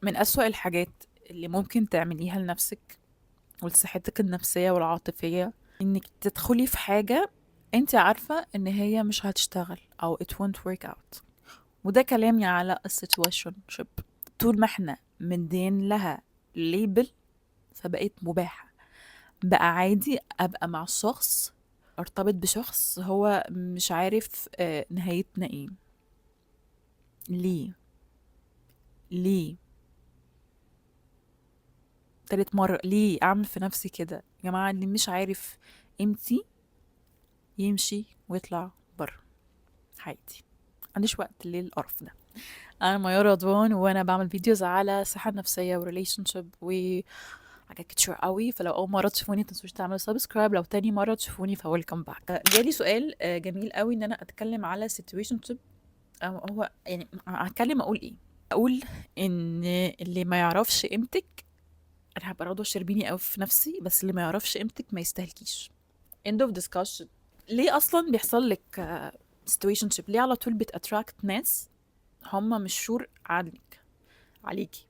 من أسوأ الحاجات اللي ممكن تعمليها لنفسك ولصحتك النفسية والعاطفية إنك تدخلي في حاجة انت عارفة إن هي مش هتشتغل أو it won't work out. وده كلامي على ال situationship. طول ما احنا مدين لها label فبقيت مباحة، بقى عادي أبقى مع شخص، أرتبط بشخص هو مش عارف نهايتنا إيه. ليه؟ ليه؟ تالت مرة ليه أعمل في نفسي كده؟ يا جماعة اللي مش عارف قيمتي يمشي ويطلع بره حياتي، ما عنديش وقت للقرف ده. أنا ميار رضوان وأنا بعمل videos على الصحة النفسية و relationship وحاجات كتير قوي، فلو أول مرة تشوفوني متنسوش تعملوا subscribe، لو تاني مرة تشوفوني ف welcome back. جالي سؤال جميل قوي إن أنا أتكلم على situationship، أو هو يعني هتكلم أقول إيه؟ أقول إن اللي ما يعرفش قيمتك، أنا هبقى رضوى شربيني قوي في نفسي، بس اللي ما يعرفش قيمتك ما يستهلكيش. End of discussion. ليه أصلاً بيحصل لك situationship؟ ليه على طول بت attract ناس هم مش sure عنك، عليكي،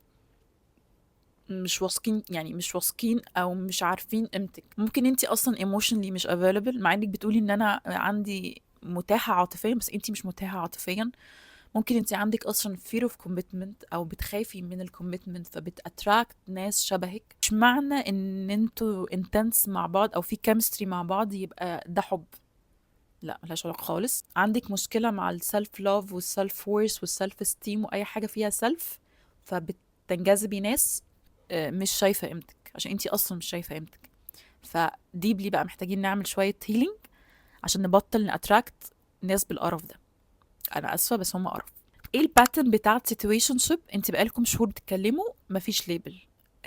مش واثقين، يعني مش واثقين أو مش عارفين قيمتك؟ ممكن انتي أصلاً emotionally مش available، مع إنك بتقولي إن أنا عندي متاحة عاطفياً، بس انتي مش متاحة عاطفياً. ممكن انتي عندك أصلاً fear of commitment أو بتخافي من ال commitment، فبت attract ناس شبهك. مش معنى إن انتوا intense مع بعض أو في chemistry مع بعض يبقى ده حب، لا، ملهاش علاقة خالص. عندك مشكلة مع ال self love وال self worth وال self esteem وأي حاجة فيها self، فبتنجذبي ناس مش شايفة قيمتك عشان انتي أصلاً مش شايفة قيمتك. ف deeply بقى محتاجين نعمل شوية healing عشان نبطل ن attract ناس بالقرف ده. أنا آسفة بس هم قرف. إيه ال pattern بتاعت situationship؟ انتي بقالكم شهور بتتكلموا، مفيش label،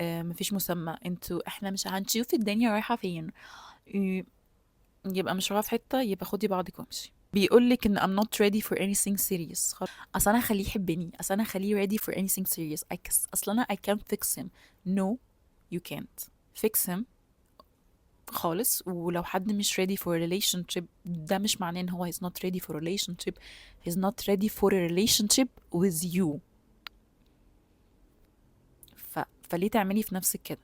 مفيش مسمى، انتوا احنا مش هنشوف الدنيا رايحة فين، يبقى مش رايحة في حتة، يبقى خدي بعضك وامشي. بيقول لك ان I'm not ready for anything serious. اصل انا هخليه يحبني، اصل انا هخليه ready for anything serious، اصل انا I can't fix him. No, you can't fix him خالص. ولو حد مش ready for a relationship ده مش معناه ان هو he's not ready for a relationship، he's not ready for a relationship with you. فليه تعملي في نفسك كده؟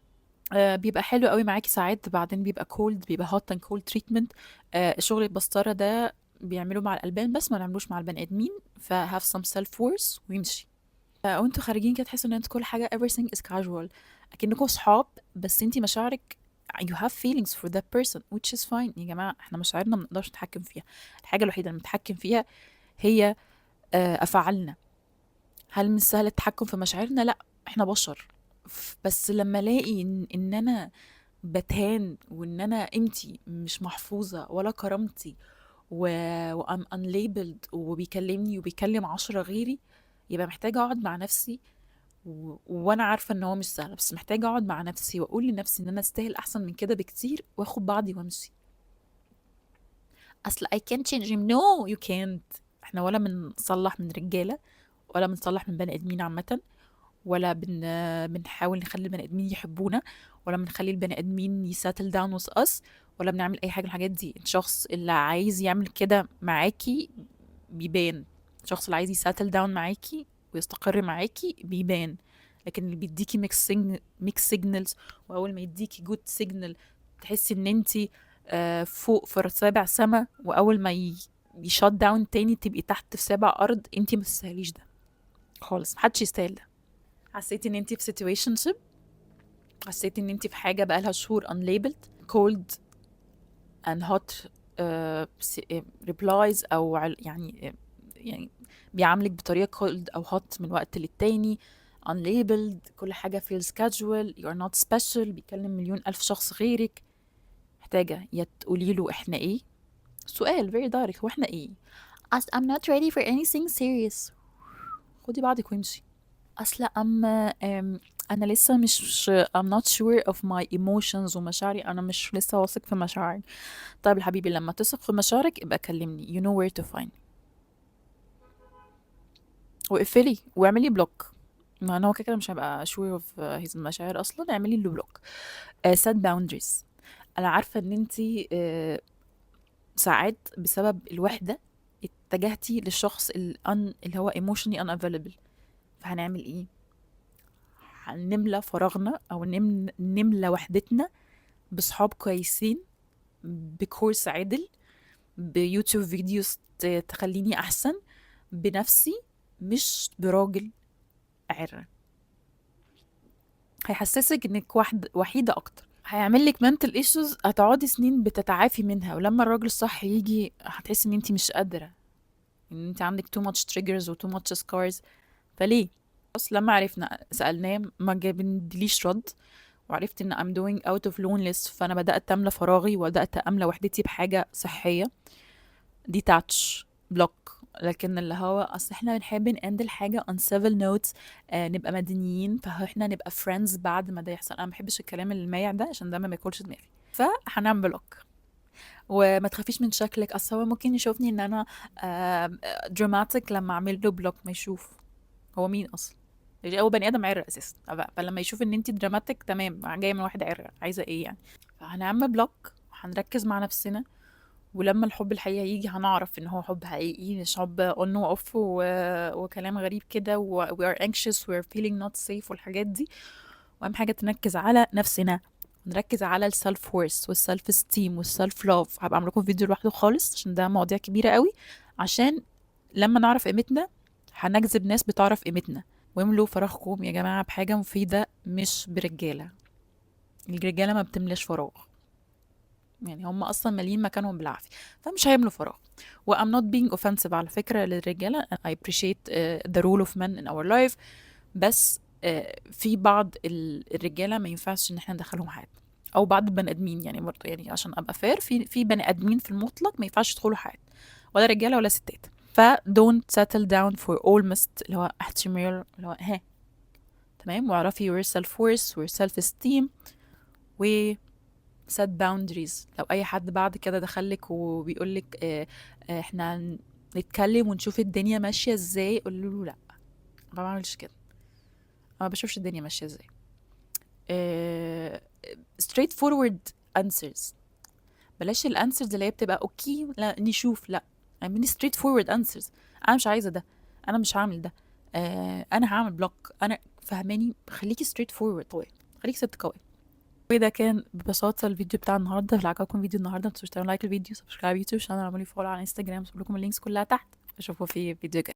بيبقى حلو قوي معاكي ساعات، بعدين بيبقى cold، بيبقى hot and cold treatment. الشغل البسطرة ده بيعملوه مع الألبان بس، ما نعملوش مع البني آدمين. ف have some self worth ويمشي. وانتوا خارجين كده تحسوا ان انتوا كل حاجة everything is casual، اكنكم صحاب، بس انتي مشاعرك you have feelings for that person which is fine. يا جماعة احنا مشاعرنا ما نقدرش نتحكم فيها، الحاجة الوحيدة اللي بنتحكم فيها هي أفعالنا. هل من السهل التحكم في مشاعرنا؟ لا، احنا بشر. بس لما الاقي ان انا بتهان وان انا قيمتي مش محفوظة ولا كرامتي و I'm unlabeled وبيكلمني وبيكلم 10 غيري، يبقى محتاجة اقعد مع نفسي وانا عارفة ان هو مش سهل، بس محتاجة اقعد مع نفسي واقول لنفسي ان انا استاهل احسن من كده بكتير، واخد بعضي وامشي. اصل I can't change him. No, you can't. احنا ولا بنصلح من رجالة ولا بنصلح من بني ادمين عامة، ولا بنحاول نخلي البني ادمين يحبونا، ولا بنخلي البني ادمين ي settle down with us، ولا بنعمل اي حاجه من الحاجات دي. الشخص اللي عايز يعمل كده معاكي بيبان، الشخص اللي عايز ي settle down معاكي ويستقر معاكي بيبان، لكن اللي بيديكي mixed signals، واول ما يديكي good signal تحسي ان انتي فوق في سابع سما، واول ما ي shut down تاني تبقي تحت في سابع ارض، انتي ما تستاهليش ده خالص، محدش يستاهل ده. حسيتي ان انتي في situationship، حسيتي ان انتي في حاجه بقالها شهور unlabeled، cold and hot replies، او يعني بيعاملك بطريقه cold او hot من وقت للتاني، unlabeled، كل حاجه feels casual، you are not special، بيكلم مليون الف شخص غيرك. محتاجه يا تقولي له احنا ايه، سؤال very direct، هو احنا ايه؟ أصل I'm not ready for anything serious، خدي بعضك وامشي. اصل انا لسه مش I'm not sure of my emotions ومشاعري، انا مش لسه واثق في مشاعري. طيب يا حبيبي لما تثق في مشاعرك ابقى كلمني، you know where to find me. واقفلي واعملي block، ما انا هو كده كده مش هيبقى sure of his مشاعر اصلا، اعملي له block. Set boundaries. انا عارفه ان انتي ساعات بسبب الوحده اتجهتي للشخص اللي هو emotionally unavailable، فهنعمل ايه؟ هنملى فراغنا او نملى وحدتنا بصحاب كويسين، بكورس عدل، ب YouTube videos تخليني احسن بنفسي، مش براجل عرة هيحسسك انك واحد وحيدة اكتر، هيعمل لك mental issues هتقعدي سنين بتتعافي منها. ولما الراجل الصح يجي هتحسي ان انت مش قادرة، ان انت عندك too much triggers و too much scars. فليه؟ بس لما عرفنا سألناه ما جابندليش رد، وعرفت ان I'm doing out of loneliness، فانا بدأت املى فراغي وبدأت املى وحدتي بحاجة صحية، detach، block. لكن اللي هو اصل احنا بنحب ن end الحاجة on civil notes، نبقى مدنيين، فاحنا نبقى friends بعد ما ده يحصل. انا ما بحبش الكلام المايع ده عشان ده ما بياكلش دماغي، فهنعمل block. وما تخافيش من شكلك، اصل هو ممكن يشوفني ان انا dramatic لما اعمل له block. ما يشوف هو مين اصلا، هو بني ادم عره اساسا، فلما يشوف ان انت dramatic تمام، جاية من واحد عره، عايزه ايه يعني؟ فهنعمل block وهنركز مع نفسنا، ولما الحب الحقيقي يجي هنعرف ان هو حب حقيقي، مش حب on و off وكلام غريب كده و we are anxious، we are feeling not safe والحاجات دي. واهم حاجة تنركز على نفسنا، نركز على ال self worth وال self esteem وال self love. هبقى اعمل لكم فيديو لوحده خالص عشان ده مواضيع كبيرة قوي، عشان لما نعرف قيمتنا هنجذب ناس بتعرف قيمتنا. واملوا فراغكم يا جماعة بحاجة مفيدة، مش برجاله. الرجالة ما بتملاش فراغ، يعني هم اصلا مالين مكانهم بالعافية، فمش هيملوا فراغ. و I'm not being offensive على فكرة للرجاله، I appreciate the role of men in our life، بس في بعض الرجالة ما ينفعش ان احنا ندخلهم حياتنا، او بعض البني ادمين يعني برضه، يعني عشان ابقى fair، في بني ادمين في المطلق ما ينفعش يدخلوا حياتنا، ولا رجاله ولا ستات. ف don't settle down for almost اللي هو احتمال اللي هو ها تمام. واعرفي your self worth، your self esteem، و set boundaries. لو اي حد بعد كده دخلك وبيقولك احنا نتكلم ونشوف الدنيا ماشية ازاي، قول له لا، ما بعملش كده، ما بشوفش الدنيا ماشية ازاي. Straight forward answers، بلاش ال answers اللي هي بتبقى okay لا نشوف، لا، I mean straight forward answers. انا مش عايزه ده، انا مش هعمل ده، انا هعمل block، انا فهماني. خليكي straight forward قوي، خليكي ست قوي. وده كان ببساطة الفيديو بتاع النهاردة. لو عجبكم فيديو النهاردة متنسوش تعملوا like الفيديو، subscribe YouTube channel، اعملوا follow على انستجرام، سيب لكم ال links كلها تحت. اشوفكم في فيديو جاي.